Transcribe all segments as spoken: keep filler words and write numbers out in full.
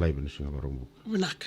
live ena siga Vakaraubuka. Vinaka.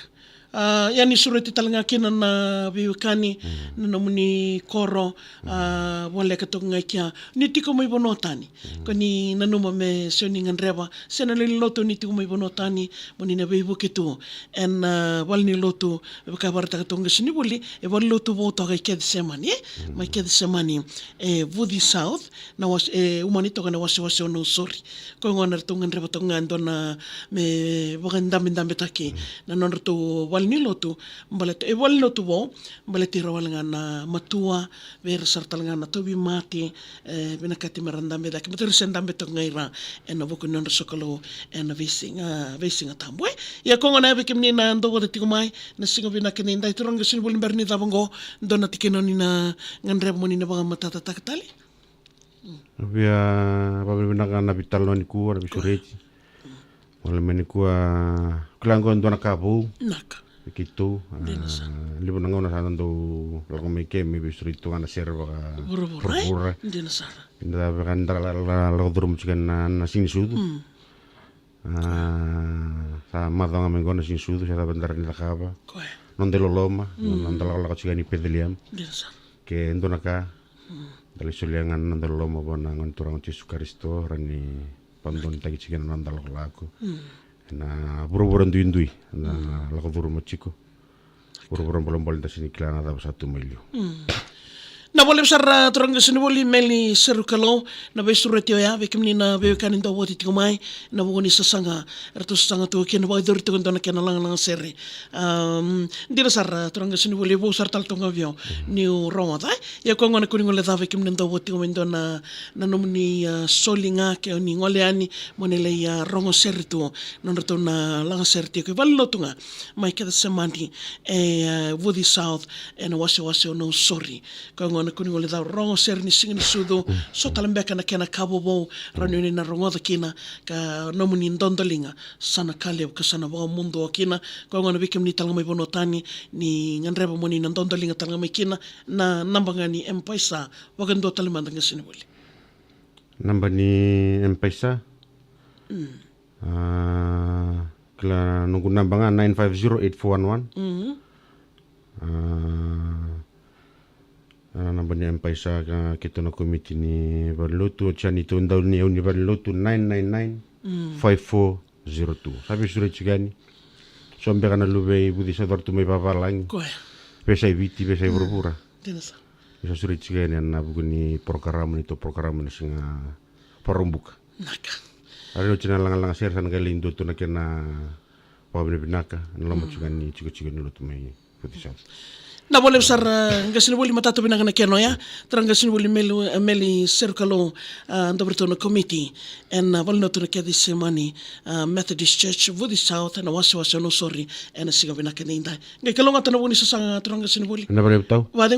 A, ia ni sureti tale ga kina na veiwekani, na nomuni koro, a, voleka toka ga i kea. Ni tiko mai vanua tani. Ko ni nanuma me sega ni gadreva, se na lewe ni lotu ni tiko mai vanua tani, mo ni na veivuke tu. Ena, a, vale ni lotu, vaka vakaraitaka toka ga Qasenivuli, e vale ni lotu vou toka i Kecisemani, e? Mai Kecisemani, e Vuci South, na wase, e umani toka na wasewase o Nausori. Koya gona ratou gadreva toka ga e dua na me vakadabedabetaki na nodratou vale ni lotu, baleta e vale ni lotu vou, baleti ira wale ga na matua, vei ira sara tale ga na tauvimate, e vinakati me ra dabe cake, baleta ira se dabe toka ga ira ena vuku ni nodra sokalou ena veisiga, veisiga tabu, e. Ia koya gona vei kemuni na dau vata tiko mai, na siga vinaka ni dai, turaga Qasenivuli, bera ni cava oqo, dua na tikina o ni na gadreva mo ni na vakamatatataka tale. Via, vavinavinaka na veitalanoa nikua, na veisureti. Wale mai nikua, kila oqo e dua na ka vou. Naka. Vei keitou, a, levu na gauna sa da dau lako mai ke me veisureti tu ga na sere vaka vuravura, e? Vuravura. Dina sara. Da vaka da la, la, la, lako curuma tiko na, na siga ni sucu. A, sa macawa ga mai qo na siga ni sucu, sa cava da rawa ni cakava. Koya. Noda iloloma, noda lakolako tiko yani i Peceliema. Dina sara. Ke dua na ka, da lai solia ga na noda loloma vua na Gone Turaga o Jisu Karisito, rawa ni vakadodonutaki tiko na noda lakolako. Ena vuravura duidui, da lako curuma tiko. Vuravura bolebole, da sega ni kila na cava sa tu mai liu. Na vale sara, turaga Qasenivuli, Meli Serukalou, na veisureti oya vei kemuni na veiwekani dau vata tiko mai, na vuku ni sasaga eratou sasaga tu kina, vakayacori tiko e dua na kena lagalaga sere. Am, dina sara, turaga Qasenivuli, vou sara tale toka ga vei au niu rogoca, e? Ia koya gona ko ni gole cava vei kemuni dau vata tiko mai, dua na, na nomuni, a, soli ga ke o ni gole yani mo ni lai, a, rogo sere tu, nodratou na laga sere tiko e vale ni lotu ga mai Kecisemani, e, a, Vuci South, ena wasewase o Nausori. Koya gona ko ni gole cava, rogo sere ni siga ni sucu, so tale beka na kena ka vovou, rawa ni o ni na rogoca kina, ka nomuni dodoliga, sa na ka levu ka sa na vakamudua kina. Koya gona vei kemuni tale ga mai vanua tani, ni gadreva mo ni na dodoliga tale ga mai kina, na naba ga ni M-PAiSA, vakadua tale mada Qasenivuli. Naba ni M-PAiSA? A, kila noqu naba ga, nine five zero eight four one one. A, a, na naba ni M-PAiSA, ka keitou na komiti ni valelotu, oti yani tou dau ni, au ni valelotu, nine nine nine, five four zero two. Sa veisureti tiko yani. So beka na luve i Vuci South era tu mai vavalagi. Koya. Veiyasai Viti, veiyasai vuravura. Dina sara. Sa sureti tiko yani ena vuku ni porokaramu, neitou porokaramu ena siga Vakaraubuka. Naka. A, oti na lagalaga sere, sa na qai lai dua tu na kena vakavinavinaka, na loma tiko ni tikotiko ni lotu mai Vuci South. Na vale sara, a, Qasenivuli, matata vinaka na kena oya. Turaga Qasenivuli Meli, Meli Serukalou, a, dau vata tu na komiti ena, a, vale ni lotu na Kecisemani, a, Methodist Church, Vuci South, ena wasewase o Nausori, ena siga vinaka ni dai. Qai kalougata na vuku ni sasaga, turaga Qasenivuli. Na vale tau. Vacegu